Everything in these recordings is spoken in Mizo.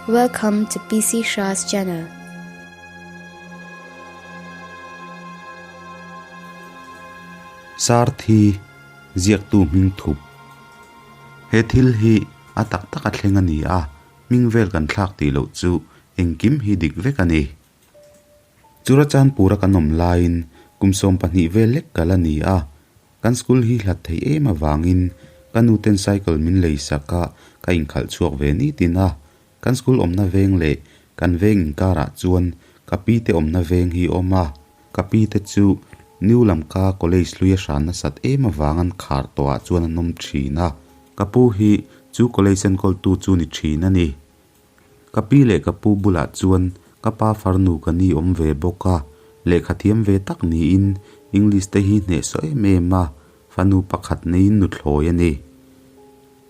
Welcome to PC Shah's channel. Sarthi ziaktu hming thup. He thil hi a tak tak a thleng a ni a, hming vel kan thlak tih loh chu engkim hi dik vek a ni. Churachandpur-a kan awm laiin kum 12 vel lek kal a ni a, Kan school hi hlat thei em avangin ka nu ten cycle min lei sak a, ka inkhalh chhuak ve nitin a. Kan school awmna veng leh kan veng inkarah chuan ka pi te awmna veng hi a awm a. Ka pi te chu New Lamka College hlui a hran nasat em avang an khar tawhah chuan an awm thin a. Ka pu hi chu college enkawltu chu ni thin a ni. Ka pi leh ka pu bulah chuan ka pa farnu ka ni awm ve bawk a, lehkha thiam ve tak niin English te hi hnehsawh em em a, fanu pakhat neiin nuthlawi a ni.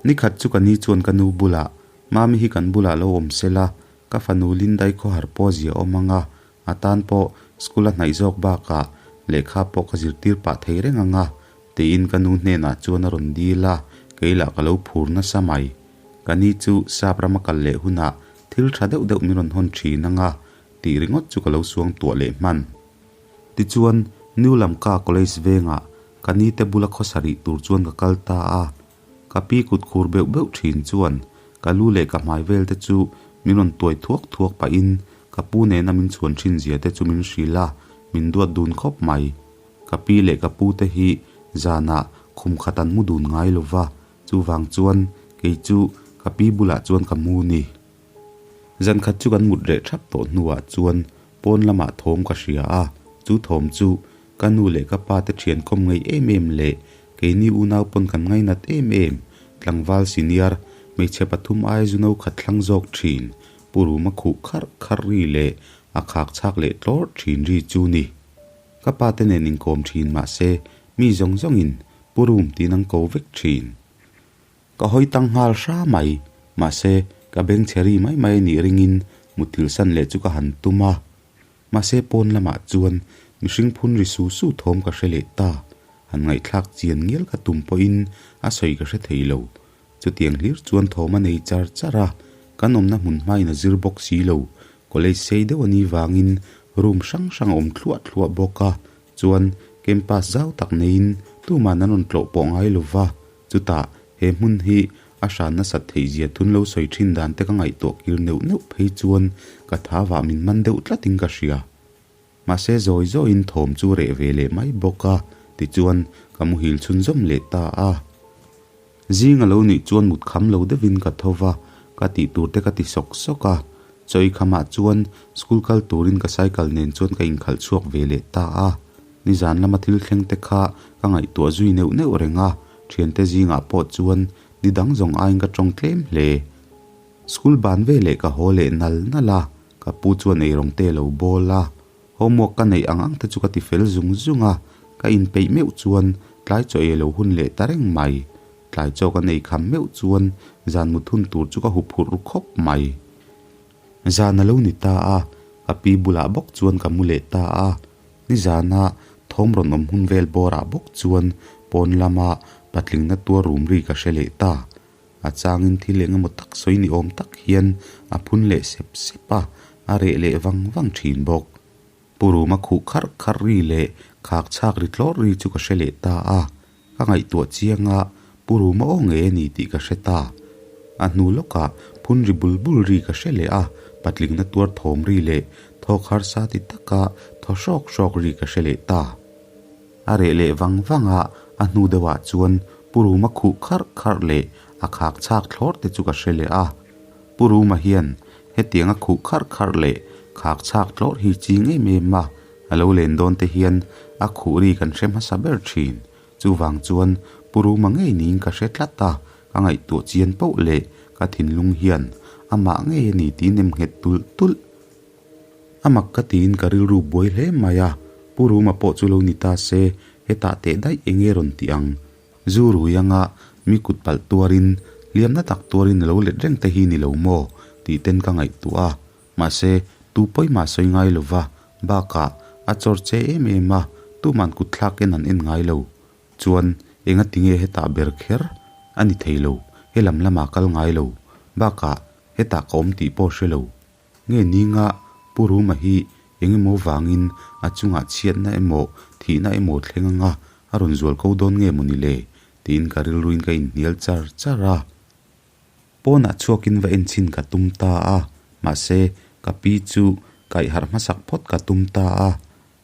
Nikhat chu ka ni chuan ka nu bulah, Mami hi kan bulah lo awm sela, ka fanu Lindai khawhar pawh zia awm ang a, a tan pawh school a hnaih zawk bakah lehkha pawh ka zirtir pah thei reng ang a, tiin ka nu hnenah chuan a rawn dil a, kei lah ka lo phur nasa mai. Ka ni chu sap rama kal leh hunah thil tha deuh deuh min rawn hawn thin ang a, tih ringawt chu ka lo suang tuah leh hman. Tichuan, New Lamka College vengah ka ni te bula khawsa rih tur chuan ka kal ta a. Ka pi kut khur beuh beuh thin chuan ka lu leh ka hmai vel te chu min rawn tuai thuak thuak pahin ka pu nena min chhuan thin zia te chu min hrilh a, min duat dun khawp mai. Ka pi leh ka pu te hi zanah khum khat an mu dun ngai lova, Chuvang chuan kei chu ka pi bulah chuan ka mu ni. Zan khat chu kan mut reh thap tawh hnuah chuan pawn lamah thawm ka hria a, chu thawm chu ka nu leh ka pa te thian kawm ngei em em leh keini unau pawn kan ngainat em em, tlangval senior hmeichhe pathum aia zu no khat thlang zawk thin, pu Ruma khuh kharh kharh ri leh a khak chhak leh tlawrh thin ri chu ni. Ka pa te nen inkawm thin mahse mi zawng zawngin Pu Rum tiin an ko vek thin. Ka hawi tang nghal hra mai, mahse ka beng chhe ri mai mai a nih ringin muthilh san leh chu ka han tum a. Mahse pawn lamah chuan mihring phun ri su su thawm ka hre leh ta, han ngaihthlak chian ngial ka tum pawhin a sawi ka hre thei lo. Chutiang hlir chuan thawm a nei char char a, kan awmna hmun hmain a zir bawk si lo, college sei deuh a nih vangin room hrang hrang a awm thluah thluah bawk a, Chuan campus zau tak neiin tuman an rawn tlawh pawh ngai lo va, chutah he hmun hi a hran nasat theih zia thun lo sawi thin dan te ka ngaihtuah kir neuh neuh phei chuan ka tha vah min man deuh tlatin ka hria. Mahse zawi zawiin thawm chu reh ve leh mai bawk a, tichuan ka muhil chhunzawm leh ta a. Zing a lo nih chuan mut kham lo deuhin ka tho va, ka tih tur te ka ti sawk sawk a. Chawi khamah chuan school kal turin ka cycle nen chuan ka inkhalh chhuak ve leh ta a. Nizan lama thil thleng te kha ka ngaihtuah zui neuh neuh reng a, thiante zingah pawh chuan ni dang zawng aiin ka tawng tlem hle. School ban veleh ka haw leh nal nal a, ka pu chuan eirawng te lo bawl a. Homework ka neih ang ang te chu ka ti fel zung zung a, ka inpeih meuh chuan tlai chaw ei lo hun leh ta reng mai. Tlai chaw ka nei kham meuh chuan zan mut hun tur chu ka huphurh ru khawp mai. Zan a lo ni ta a, ka pi bulah bawk chuan ka mu leh ta a. Nizana thawm rawn awm hun vel bawrah bawk chuan pawn lama patlingna tuar rum ri ka hre leh ta. A changin thil eng emaw tak sawi ni awm tak hian a phun leh sep sep a, a reh leh vang vang thin bawk. Pu Ruma khuh kharh kharh ri leh khak chhak ri tlawr ri chu ka hre leh ta a, ka ngaihtuah chiang a, Pu Ruma aw ngei a ni tih ka hre ta. A hnu lawkah phun ri bul bul ri ka hre leh a, patlingna tuar thawm ri leh thawk harsa ti taka thaw hrawk hrawk ri ka hre leh ta. A reh leh vang vang a, a hnu deuhah chuan Pu Ruma khuh kharh kharh leh a khak chhak thlawr te chu ka hre leh a. Pu Ruma hian hetiang a khuh kharh kharh leh khak chhak thlawr hi ching em em a, a lo len dawn te hian a khuh ri kan hre hmasa ber thin. Chuvang chuan Pu Ruma ngei niin ka hre tlat a, ka ngaihtuah chian poh leh ka thinlung hian amah ngei a ni tih nem nghet tulh tulh. A mak ka tiin ka rilru buai hle mai a, Pu Ruma pawh chu lo ni ta se, hetah teh daih eng nge rawn tih ang? Zu rui anga mi kut palh tuarin, hliamna tak tuarin a lo let reng te hi ni lo maw? tih ten ka ngaihtuah a, mahse tu pawimah sawi ngai lo va, bakah a chawr che em em a, tuman kut thlak en an en ngai lo. Chuan enga tinge hetah ber kher a ni thei lo, he lam lamah kal ngai lo, bakah. Hetah ka awm tih pawh hre lo. Nge ninga Pu Ruma hi eng emaw vangin a chungah chhiatna emaw thihna emaw thleng anga a rawn zual ko dawn nge mawni le? tiin ka rilruin ka inhnial char char a. Pawnah chhuakin va enchhin ka tum ta a, mahse ka pi chu kaihharh hmasak phawt ka tum ta a.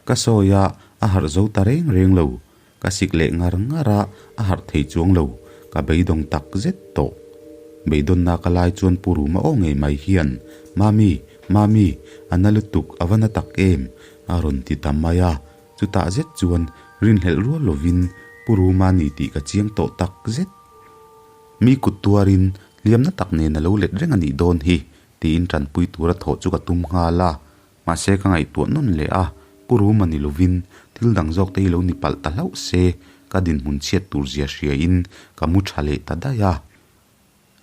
Ka sawi a, a harh zo ta reng reng lo. Ka sik leh ngar ngar a, a harh thei chuang lo. Ka beidawng tak zet tawh. Beidawnna ka lai chuan Pu Ruma aw ngei mai hian, Mami, Mami, a na lutuk, a va na tak em? a rawn ti ta mai a. Chutah zet chuan rinhlelh rual lovin Pu Ruma ni tih ka chiang tawh tak zet. Mi kut tuarin hliamna tak nen a lo let reng a nih dawn hi tiin tanpui tura thawh chu ka tum nghal a. Mahse ka ngaihtuah nawn leh a, Pu Ruma ni lovin thil dang zawk te hi lo ni palh ta hlauh se, ka dinhmun chhiat tur zia hriain ka mu tha leh ta daih a.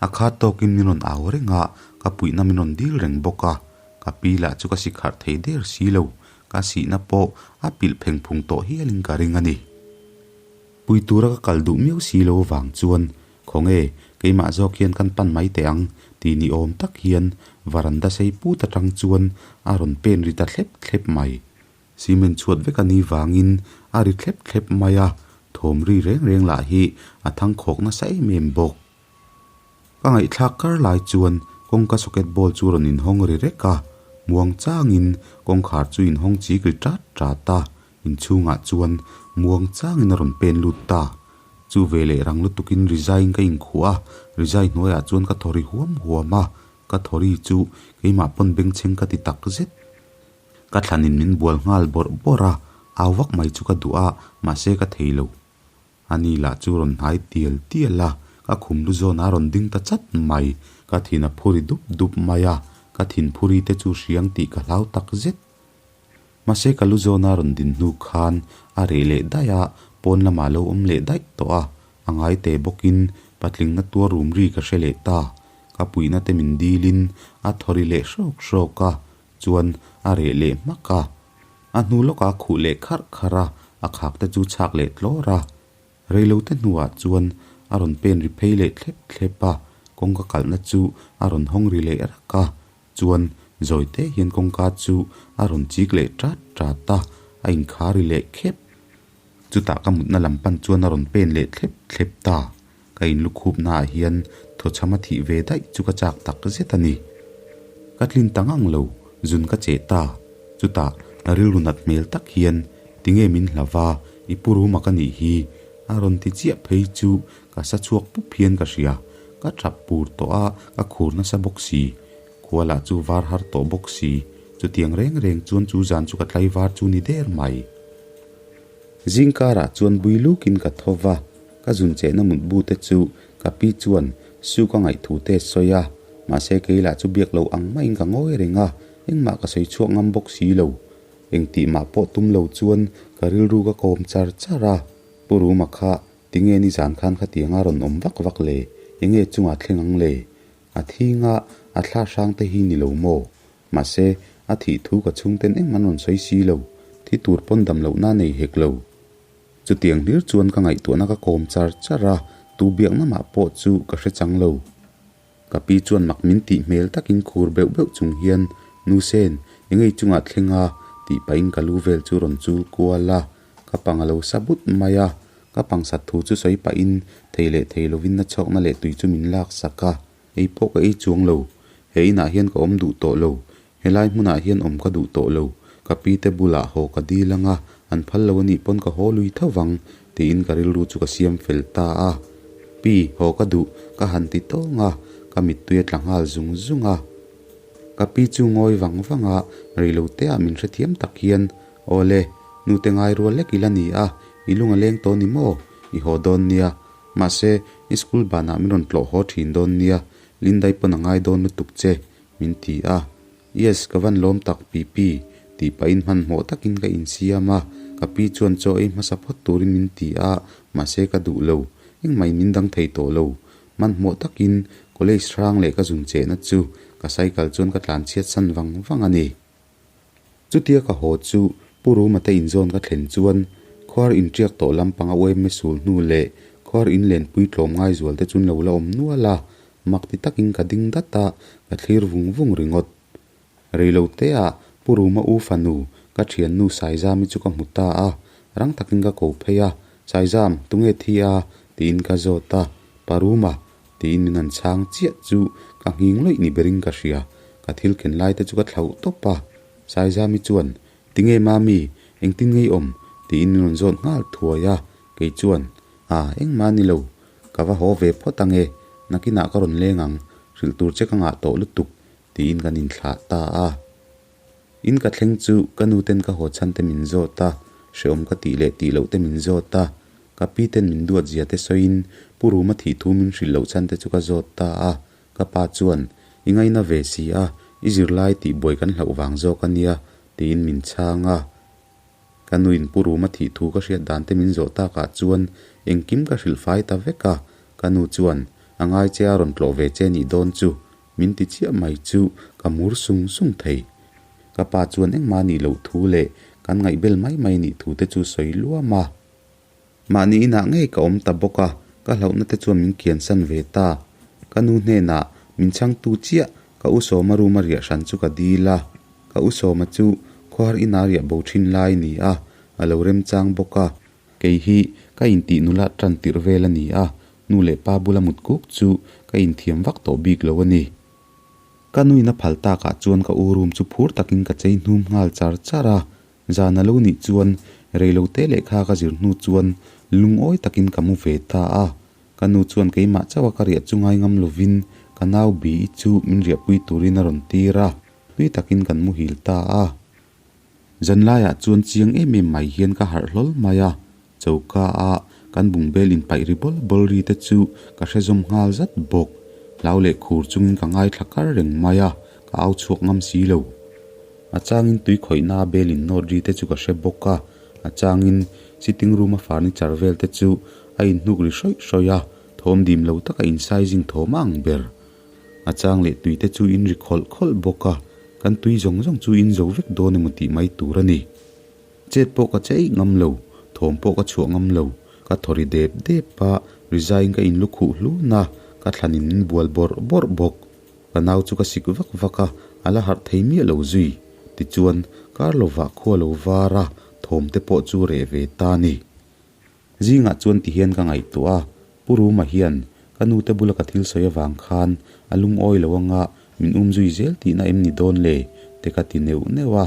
A khat tawkin min rawn au reng a, ka puihna min rawn dil reng bawk a, ka pi lah chu ka sikharh thei der si lo, ka sihna pawh a pilh pheng phung tawh hialin ka ring a ni. Pui tura ka kal duh miau si lo avang chuan Khawnge, keimah zawk hian kan pan mai teh ang, tih ni awm tak hian varanda sei put atang chuan a rawn pen ri ta thlep thlep mai. Cement chhuat vek a ni vangin a ri thlep thlep mai a, thawm ri reng reng lah hi a thang khawk nasa em em bawk. Ka ngaihthlak kar lai chuan kawngka socket ball chu rawn inhawng ri rek a, muang changin kawngkhar chu inhawng chik ri tat tat a, inchhungah chuan muang changin a rawn pen lut ta. Chu ve leh rang lutukin rizaiin ka inkhuh a, rizai hnuaiah chuan ka thaw ri huam huam a, ka thaw ri chu keimah pawn bengchheng ka ti tak zet. Ka thlanin min bual nghal bawrh bawrh a, au vak mai chu ka duh a, mahse ka thei lo. Ani lah chu rawn hnai tial tial a, ka khum lu zawn a rawn ding ta chat mai, ka thin a phuri dup dup mai a, ka thin phuri te chu hriang tih ka hlau tak zet. Mahse ka lu zawna rawn din hnu khan a reh leh daih a, pawn lamah lo awm leh daih tawh a, a ngai te bawkin patlingna tuar rum ri ka hre leh ta. Ka puihna te min dilin a thaw ri leh hrawk hrawk a, chuan a reh leh hmak a. A hnu lawkah a khuh leh kharh kharh a, a khak te chu chhak leh tlawr a. Reilote hnuah chuan a rawn pen ri phei leh thlep thlep a, kawngka kalhna chu a rawn hawng ri leh rak a. Chuan zawi te hian kawngka chu a rawn chik leh tat tat a, a inkhar ri leh khep. Chutah ka mutna lam pan chuan a rawn pen leh thlep thlep ta. Ka inlukhupna ah hian thawchham a thih ve daih chu ka chak tak zet a ni. Ka tlin ta ngang lo, zun ka cheh ta. Chutah rilru nat hmel tak hian tinge min hlava i pu ruma ka nih hi a rawn ti chiah phei chu ka sa chhuak pup hian ka hria. Ka tap pur tawh a, ka khur nasa bawk si. Khua lah chu var har tawh bawk si. Chutiang reng reng chuan chu zan chu ka tlai var chu ni der mai. Zing karah chuan bui lukin ka tho va, ka zun chehna mutbu te chu ka pi chuan su ka ngaihthu te sawi a, mahse kei lah chu biak lo ang maiin ka ngawi reng a, engmah ka sawi chhuak ngam bawk si lo. Engtih mah pawh tum lo chuan ka rilru ka kawm char char a, Pu Ruma kha tinge nizan khan khatianga rawn awm vak vak le, enge chungah thleng ang le? A thinga a thla hrang te hi ni lo maw? Mahse, a thih thu ka chhungten engmah an rawn sawi si lo, thi tur pawn dam lohna nei hek lo. Chutiang hlir chuan ka ngaihtuahna ka kawm char char a, tu biakna mah pawh chu ka hre chang lo. Ka pi chuan mak min tih hmel takin khur beuh beuh chung hian, Nu Sen, engei chungah thleng a? tih pahin ka lu vel chu rawn chul kual a, ka pang a lo sa but mai a. Ka pang sat thu chu sawi pahin thei leh thei lovin na chhawkna leh tui chu min lak sak a, ei pawh ka ei chuang lo. He inah hian ka awm duh tawh lo, helai hmunah hian awm ka duh tawh lo, ka pi te bulah haw ka dil ang a, an phal lo anih pawn ka haw lui tho vang, tiin ka rilru chu ka siam fel ta a. Pi, haw ka duh, ka han ti tawng a, ka mittui a tla nghal zung zung a. Ka pi chu ngawi vang vang a, reiloteah min hrethiam tak hian Awle, nute ngai rual lek ila ni a, i lung a leng tawh ni maw? I haw dawn nia. Mahse, i school banah min rawn tlawh haw thin dawn nia, Lindai pawn a ngai dawn lutuk che, min ti a. Yes, ka van lawm tak Pipi, tih pahin hmanhmawh takin ka insiam a, ka pi chuan chaw ei hmasa phawt turin min ti a, mahse ka duh lo, engmah in min dang thei tawh lo. Hmanhmawh takin college hrang leh ka zun chehna chu ka cycle chuan ka tlanchhiat san vang vang a ni. Chutia ka haw chu Pu Ruma te inzawn ka thlen chuan khuar inṭiak tawh lampanga uaime sul hnu leh khuar inlenpui tlawm ngai zual te chun lo la awm nual a. Mak ti takin ka ding dat a, ka thlir vung vung ringawt. Reiloteah Pu Ruma u fanu, ka thiannu Saizami chu ka hmu ta a, rang takin ka ko phei a, Saizam, tunge thi a? tiin ka zawt a, Pa Ruma, tiin min han chhang chiah chu ka nghing lawih ni berin ka hria, ka thil ken lai te chu ka thlauh tawp a. Saizami chuan, Tinge Mami, engtin ngei awm? tiin min rawn zawt nghal thuai a, kei chuan, A, engmah ni lo, ka va haw ve phawt ange, nakinah ka rawn leng ang, hrilh tur che ka ngah tawh lutuk, tiin kan inthlah ta a. In ka thleng chu ka nu ten ka haw chhan te min zawt a, hrehawm ka tih leh tih loh te min zawt a, ka pi ten min duat zia te sawiin Pu Ruma thih thu min hrilh loh chhan te chu ka zawt ta a, ka pa chuan i ngaina ve si a, i zirlai tih buai kan hlauh vang zawk a nia tiin min chhang a. Ka nuin Pu Ruma thih thu ka hriat dan te min zawh takah chuan engkim ka hrilh fai ta vek a, ka nu chuan a ngai che a rawn tlawh ve che nih dawn chu Min ti chiah mai chu ka mur sung sung thei. Ka pa chuan engmah nih loh thu leh kan ngaihbel mai mai nih thu te chu sawi luam a. Mahni inah ngei ka awm ta bawk a, ka hlauhna te chuan min kiansan ve ta. Ka nu hnenah min chhangtu chiah ka u Sawma room a riah hran chu ka dil a. Ka u Sawma chu khawhar inah riah bo thin lai ni a, a lo remchang bawk a. Kei hi ka intih nula tan tirh vel a ni a, nu leh pa bula mut kuk chu ka inthiam vak tawh bik lo a ni. Ka nuin a phal takah chuan ka u room chu phur takin ka chei hnum nghal char char a, zan a lo nih chuan reilote lehkha ka zir hnu chuan lungawi takin ka mu ve ta a. Ka nu chuan keimah chauha ka riah chu ngai ngam lovin ka nau Bi-i chu min riahpui turin a rawn tir a, tui takin kan muhil ta a. Zanlaiah chuan chiang em em mai hian ka harh hlawl mai a, choka a kan bungbel inpaih ri bawl bawl ri te chu ka hre zawm nghal zat bawk. Hlau leh khur chungin ka ngaithla kar reng mai a, ka au chhuak ngam si lo. A changin tui khawihna a bel innawt ri te chu ka hre bawk a, a changin sitting room a furniture vel te chu a inhnuk ri hrawih hrawih a, thawm dim lo taka insizing thawm a ang ber. A chang leh tui te chu in ri khawlh khawlh bawk a, kan tui zawng zawng chu in zo vek dawn emaw tih mai tur a ni. Chet pawh ka che eih ngam lo, thawm pawh ka chhuah ngam lo, ka thaw ri dep dep a, rizaiin ka in lu khuh hlun a, ka thlanin min bual bawrh bawrh bawk. Ka nau chu ka sik vak vak a, a la harh thei miah lo zui. Tichuan, kar lovah khua lo var a, thawm te pawh chu reh ve ta a ni. Zingah chuan ti hian ka ngaihtuah a, Pu Ruma hian ka nute bula ka thil sawi avang khan a lungawi lo anga min um zui zel tihna em ni dawn le? te ka ti neuh neuh a,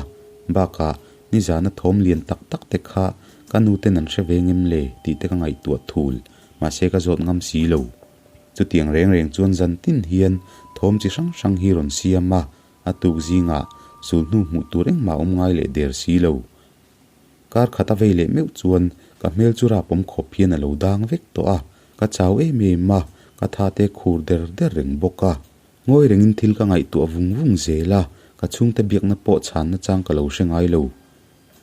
bakah nizana thawm lian tak tak te kha ka nuten an hre ve ngem le tih te ka ngaihtuah thul, mahse ka zawt ngam si lo. Chutiang reng reng chuan zan tin hian thawm chi hrang hrang hi rawn siam a, a tuk zingah sulhnu hmuh tur engmah awm ngai leh der si lo. Kar khat a vei leh meuh chuan ka hmel chu rapawm khawp hian a lo dang vek tawh a, ka chau em em a, ka tha te khur der der reng bawk a. Ngawi rengin thil ka ngaihtuah vung vung zel a, ka chhungte biakna pawh chhanna chang ka lo hre ngai lo.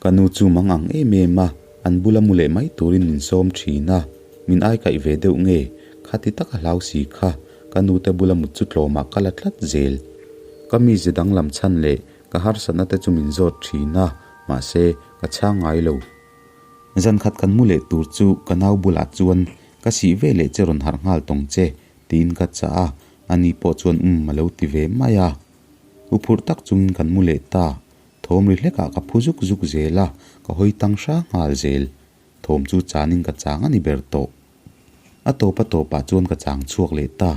Ka nu chu mang ang em em a, an bula mu leh mai turin min sawm thin a, min ai kaih ve deuh nge, khati taka hlau si kha, ka nute bula mut chu tlawmah ka la tlat zel. Ka mize danglam chhan leh Ka harsatna te chu min zawt thin a, mahse ka chhang ngai lo. Zan khat kan mu leh tur chu ka nau bulah chuan ka sih ve leh che rawn harh nghal tawng che tiin ka chah a, ani pawh chuan umm a lo ti ve mai a. U phurh tak chungin kan mu leh ta, thawm ri hlekah ka phu zuk zuk zel a, ka hawi tang hra nghal zel. Thawm chu chanin ka chang a ni ber tawh. A tawp a tawpah chuan ka chang chhuak leh ta.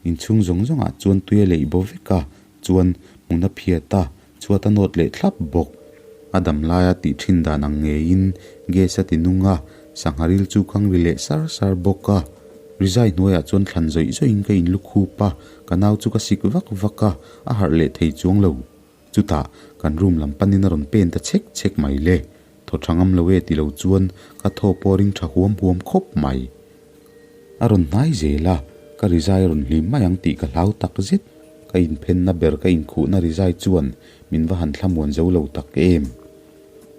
Inchhung zawng zawngah chuan tui a leih bo vek a, chuan hmun a phiat a, chhuat a nawt leh thlap bawk. A dam laia tih thin dan ang ngeiin gas a ti nung a, sangha ril chu kang ri leh sar sar bawk a. Rizai hnuaiah chuan thlan zawih zawihin ka inlu khup a, ka nau chu ka sik vak vak a, a harh leh thei chuang lo. Chutah kan room lam panin a rawn pen ta chhek chhek mai le. Thaw tha ngam lo e ti lo chuan ka thaw pawh ring tha huam huam khawp mai. A rawn hnai zel a, ka rizai a rawn hlim mai ang tih ka hlau tak zet. Ka inphenna ber ka inkhuhna rizai chuan min va han thlamuan zo lo tak em.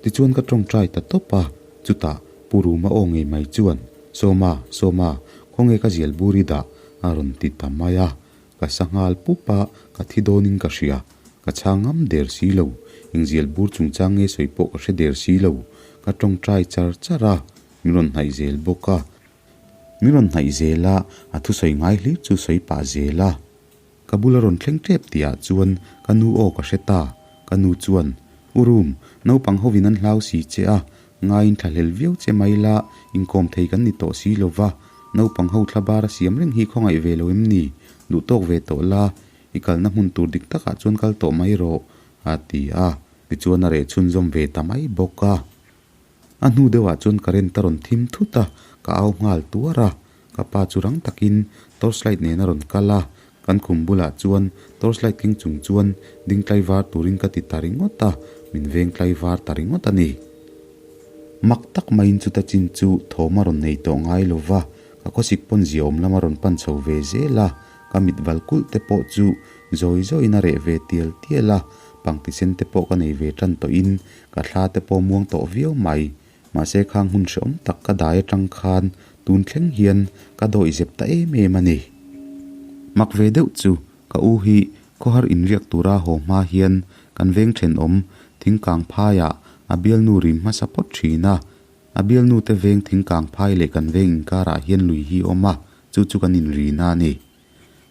Tichuan ka tawngtai ta tawp a, chutah Pu Ruma aw ngei mai chuan, Sawma, Sawma, khawnge ka zial bur i dah? a rawn ti ta mai a. Ka sa nghal pup a, ka thi dawnin ka hria. Ka chhang ngam der si lo. Engzial bur chungchang nge sawi pawh ka hre der si lo. Ka tawngtai char char a, min rawn hnaih zel bawk a. Min rawn hnaih zel a, a thusawi ngai hlir chu sawi pah zel a. Ka bula rawn thleng tep tihah chuan ka nu aw ka hre ta. Ka nu chuan, U Rum, naupang hovin an hlau si che a, ngaiin thlahlel viau che mai la, inkawm thei kan ni tawh si lo va, naupang ho thla bar a siam reng hi khawngaih ve lo em ni? Duh tawk ve tawh la, i kalna hmun tur dik takah chuan kal tawh mai rawh, a ti a. Tichuan a reh chhunzawm ve ta mai bawk a. A hnu deuhah chuan current a rawn thim thut a, ka au nghal tuar a. Ka pa chu rang takin torchlight nen a rawn kal a, kan khum bulah chuan torchlight keng chung chuan ding tlaivar turin ka ti ta ringawt a, min veng tlaivar ta ringawt a ni. Mak tak maiin chuta chin chu thawm a rawn nei tawh ngai lo va, ka khawsik pawn ziaawm lam a rawn pan chho ve zel a, ka mit val kulh te pawh chu zawi zawiin a reh ve tial tial a, pangti sen te pawh ka nei ve tan tawhin Ka thla te pawh muang tawh viau mai. Mahse khang hun hreawm tak ka dai atang khan tun thleng hian ka dawih zep ta em em a ni. Mak ve deuh chu ka u hi khawhar inriak tura haw hma hian kan veng thenawm thingkang phaiah a bialnu rim hmasa phawt thin a. A bialnu te veng thingkang phai leh kan veng inkarah hian lui hi a awm a, chu chu kan inrina a ni.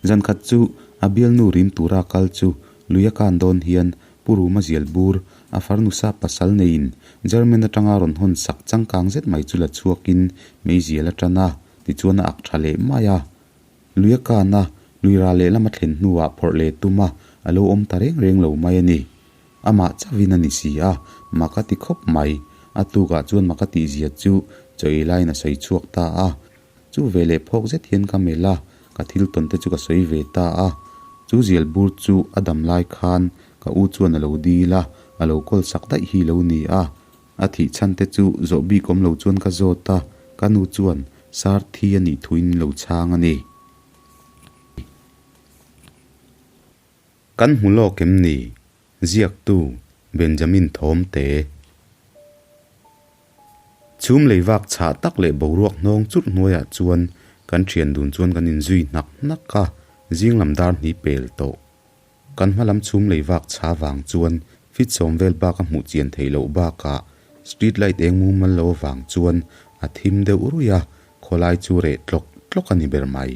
Zankhat chu a bialnu rim tura kal chu lui a kan dawn hian Pu Ruma zial bur a farnu sap pasal neiin German atanga rawn hawn sak changkang zet mai chu la chhuakin meizial a tan a, tichuan a ak tha leh mai a. Lui a kan a, lui ral lehlam a thlen hnuah phawrh leh tum a, a lo awm ta reng reng lo mai a ni. Amah chauhin a ni si a, mak a ti khawp mai. A tukah chuan mak a tihzia chu chaw ei laiin a sawi chhuak ta a. Chu ve leh phawk zet hian ka melh a, ka thil tawn te chu ka sawi ve ta a. Chu zial bur chu a dam lai khan ka u chuan a lo dil a, a lo kawl sak daih hi lo ni a. A thih chhan te chu zawh bik awm lo chuan ka zawt a, ka nu chuan sar thi a nih thuin lo chhang a ni. Kan hmu lawk em ni? Ziaktu Benjamin Thawmte. Chhum lei vak chhah tak leh boruak hnawng churh hnuaiah chuan kan thian dun chuan kan inzui hnak hnak a, zing lam dar hni pel tawh. Kan hma lam chhum lei vak chha vang chuan fit sawm vel bak a hmuh chian theih loh bakah street light eng mumal lo avang chuan a thim deuh ruih a, khawlai chu reh tlawk tlawk a ni ber mai.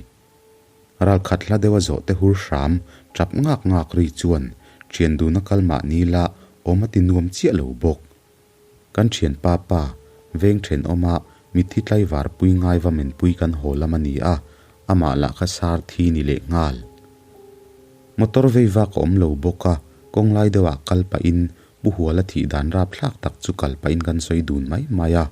Ralkhat hla deuha zawh te hur hram tap ngak ngak ri chuan thian duna kal mahni la awm a ti nuam chiah lo bawk. Kan thian pa pa, veng thenawma mitthi tlaivar pui ngai va menpui kan haw lam a ni a, amah lah kha sar thi ni leh nghal. Motor vei vak a awm lo bawk a, kawng lai deuhah kal pahin Pu Huala thih dan rapthlak tak chu kal pahin kan sawi dun mai mai a.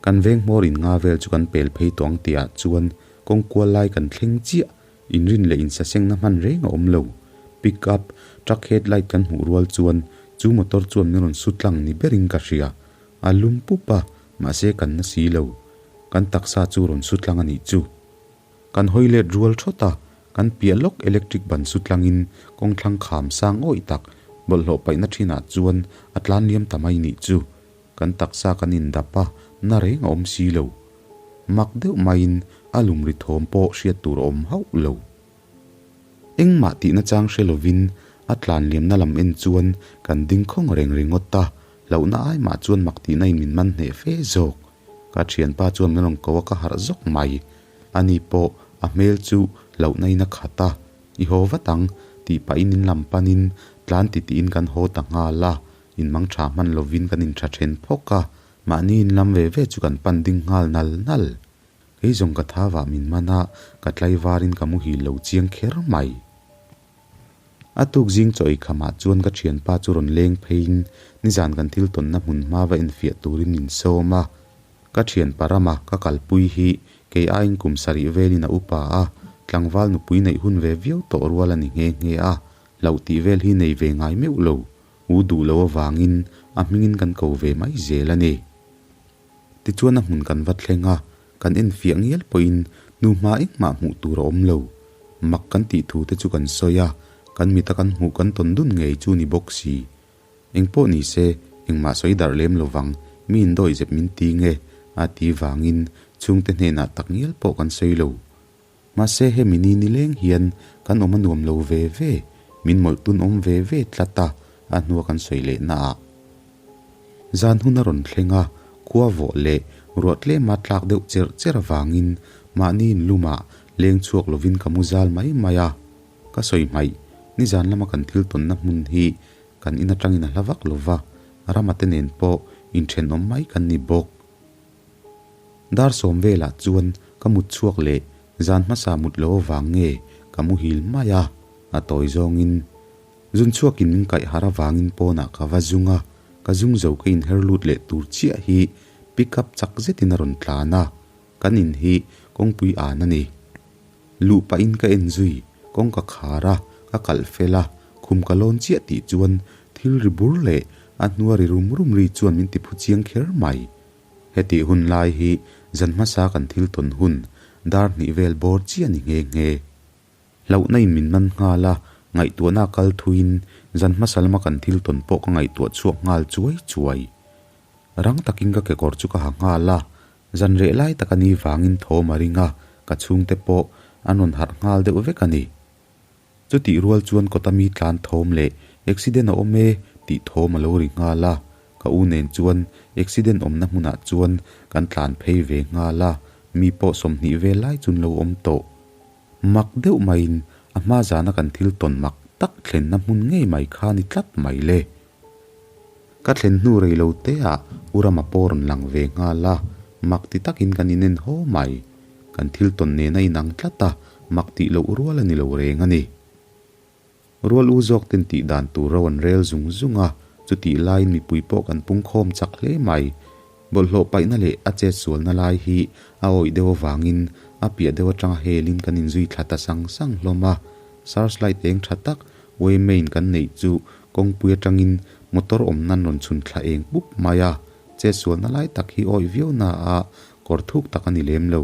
Kan veng hmawr in nga vel chu kan pel phei tawh ang tihah chuan kawng kual lai kan thleng chiah, inrin leh insasengna hman reng a awm lo. Pick up, truck headlight kan hmuh rual chuan chu motor chuan min rawn su tlang ni berin ka hria. A lum pup a, mahse kan na si lo. Kan taksa chu rawn su tlang a nih chu. Kan hawi let rual thawt a, kan piah lawk electric ban su tlangin kawngthlang kham sang awih tak bawlhhlawh paihna thinah chuan a tlan liam ta mai nih chu. Kan taksa kan indap a, na reng a awm si lo. Mak deuh maiin a lum ri thawm pawh hriat tur a awm hauh lo. Engmah tihna chang hre lovin a tlan liamna lam en chuan kan ding khawng reng ringawt a, hlauhna ai mah chuan mak tihna in min man hneh fe zawk. Ka thianpa chuan min rawn ko a ka harh zawk mai. Ani pawh a hmel chu hlauhna in a khat a, I haw vat ang tih pahin in lam panin tlan titihin kan haw ta nghal a. In mang tha hman lovin kan intha then phawk a, mahni in lam ve ve chu kan pan ding nghal nal nal. Kei zawng ka tha vah min man a, ka tlaivarin ka muhil lo chiang kher mai. A tuk zing chaw ei khamah chuan ka thianpa chu rawn leng pheiin nizan kan thil tawnna hmun hma va enfiah turin min sawm a. Ka thianpa rama ka kalpui hi kei aiin kum sarih velin a upa a, tlangval nupui neih hun ve viau tawh rual a ni nghe nghe a, hlauh tih vel hi nei ve ngai meuh lo. U duh lo avangin a hmingin kan ko ve mai zel a ni. Tichuan a hmun kan va thleng a, kan enfiah ngial pawhin nu hma engmah hmuh tur a awm lo. Mak kan tih thu te chu kan sawi a, kan mita kan hmuh kan tawn dun ngei chu ni bawk si. Engpawh ni se, engmah sawi darh lem lovang, mi indawi zep min ti nge a ti vangin chhungte hnenah tak ngial pawh kan sawi lo. Mahse hemi ni nileng hian kan awm a nuam lo ve ve, min mawlh tun awm ve ve tlat a, a hnua kan sawi leh na ah. Zan hun a rawn thleng a, khua vawh leh ruah tlema tlak deuh cherh cherh avangin mahni in lumah leng chhuak lovin ka mu zal mai mai a. Ka sawi hmaih, nizan lama kan thil tawnna hmun hi kan in atangin a hla vak lo va, Rama te nen pawh inthenawm mai kan ni bawk. Dar sawm velah chuan ka mut chhuak leh zan hmasa mut lo avang nge ka muhil mai a, a tawi zawngin zun chhuakin min kaih harh avangin pawnah ka va zung a, ka zung zo ka inher lut leh tur chiah hi pick up chak zetin a rawn tlan a, kan in hi kawngpui an a ni. Luh pahin ka en zui, kawngka khar a, ka kalh fel a, khum ka lawn chiah tih chuan thil ri bur leh a hnua ri rum rum ri chuan min ti phu chiang kher mai. Hetih hun lai hi zan hmasa kan thil tawn hun dar hnih vel bawr chiah ni nghe nghe. Hlauhna in min man nghal a, ngaihtuahna a kal thuiin zan hmasa lama kan thil tawn pawh ka ngaihtuah chhuak nghal chuai chuai. Rang takin ka kekawr chu ka ha nghal a, Zan reh lai tak a ni vangin thawm a ring a, ka chhungte pawh an rawn harh nghal deuh vek a ni. Chutih rual chuan kawta mi tlan thawm leh accident a awm e tih thawm a lo ri nghal a, ka u nen chuan accident awmna hmunah chuan kan tlan phei ve nghal a, mi pawh 20 vel lai chu an lo awm tawh. Mak deuh maiin a hma zana kan thil tawn mak tak thlenna hmun ngei mai kha ni tlat mai le. Ka thlen hnu rei lo te ah U Rama pawh rawn lang ve nghal a, mak ti takin kan inen haw mai. Kan thil tawn nen a inang tlat a, mak tih loh rual a ni lo reng a ni. Rual u zawk ten tih dan tur ro an rel zung zung a, chutih laiin mipui pawh kan pungkhawm chak hle mai. Bawlhhlawh paihna leh a chetsualna lai hi a awih deuh avangin a piah deuh atanga helin kan inzui thla ta sang sang hlawm a, searchlight eng tha tak Waymain kan neih chu kawngpui atangin motor awm nan rawn chhun thla eng pup mai a, chetsualna lai tak hi awih viau na a kawr thuk tak a ni lem lo.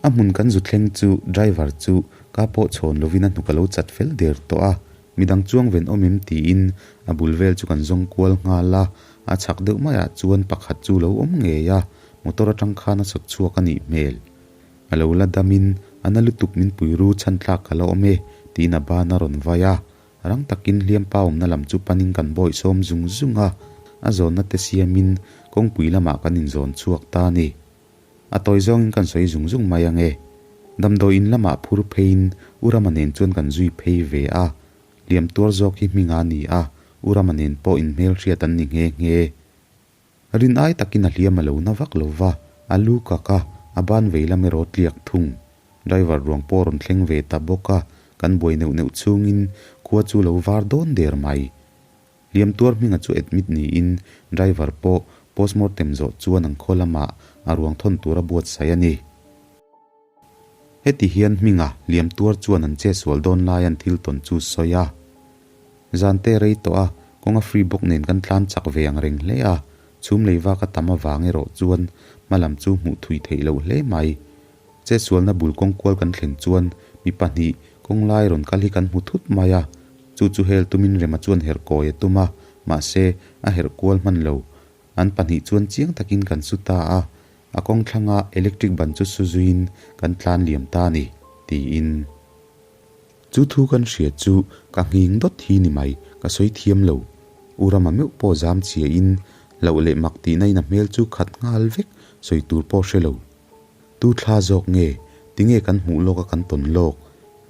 A hmun kan zu thleng chu driver chu ka pawh chhawn lovin a hnuk a lo chat fel der tawh a, midang chuang ven awm em tiin a bul vel chu kan zawng kual nghal a, a chhak deuh maiah chuan pakhat chu lo awm ngei a, motor atang khan a sawt chhuak a nih hmel. A lo la damin a na lutuk min pui ru chhan tlak ka la awm e tiin a ban a rawn vai a, rang takin hliampa awmna lam chu panin kan bawih sawm zung zung a, a zawnna te siamin kawngpui lamah kan inzawn chhuak ta a ni. A tawi zawngin kan sawi zung zung mai ange. Damdawi in lamah phur pheiin U Rama nen chuan kan zui phei ve a. Liam tuar zawk hi hming a ni a, U Rama nen pawh inhmelhriat an ni nghe nghe. Rin ai takin a hliam a lo na vak lo va, a lu kak a, a ban vei lam erawh tliak thung. Driver ruang pawh rawn thleng ve ta bawk a, kan buai neuh neuh chhungin khua chu lo var dawn der mai. Hliam tuar hminga chu admit niin driver pawh postmortem zawh chuan an khaw lamah a ruang thawn tur a buatsaih a ni. Heti hian hminga hliam tuar chuan an che sual dawn lai an thil tawn chu sawi a. Zan te rei tawh a, kawng a free bawk nen kan tlan chak ve ang reng hle a, chhum lei vak a tam avang erawh chuan hmalam chu hmuh thui theih loh hle mai. Chetsualna bul kawng kual kan thlen chuan mi pahnih kawng lai rawn kal hi kan hmu thut mai a, chu chu hel tumin Rema chuan herh kawi a tum a, mahse a herh kual hman lo. An pahnih chuan chiang takin kan su ta a, a kawng thlanga electric ban chu su zuiin kan tlan liam ta a ni, tiin. Chu thu kan hria chu ka nghing dawt hi ni mai, ka sawi thiam lo. U Rama meuh pawh zam chhiain hlauh leh mak tihna in a hmel chu khat nghal vek sawi tur pawh hre lo. Tu thla zawk nge? Tinge kan hmuh lawk a kan tawn lawk?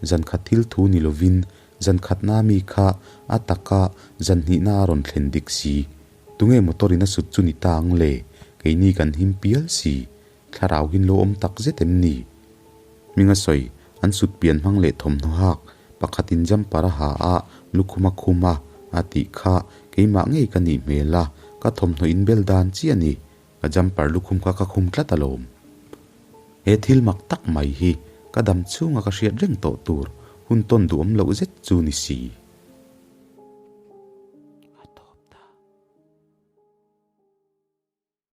Zan khat thil thu ni lovin zan khatna mi kha a taka zan hnihna a rawn thlen dik si. Tunge motor in a sut chu ni ta ang le? Keini kan him pial si. Thlarau hin lo awm tak zet em ni? Hminga sawi, an sut pian hmang leh thawmhnaw hak, pakhatin jumper a ha a, lukhum a khum a, a tih kha keimah ngei ka nih hmel a, ka thawmhnaw inbel dan chiah a ni. Ka jumper lukhum kha ka khum tlat alawm. He thil mak tak mai hi ka dam chhunga ka hriat reng tawh tur hun tawn duhawm loh zet chu ni si.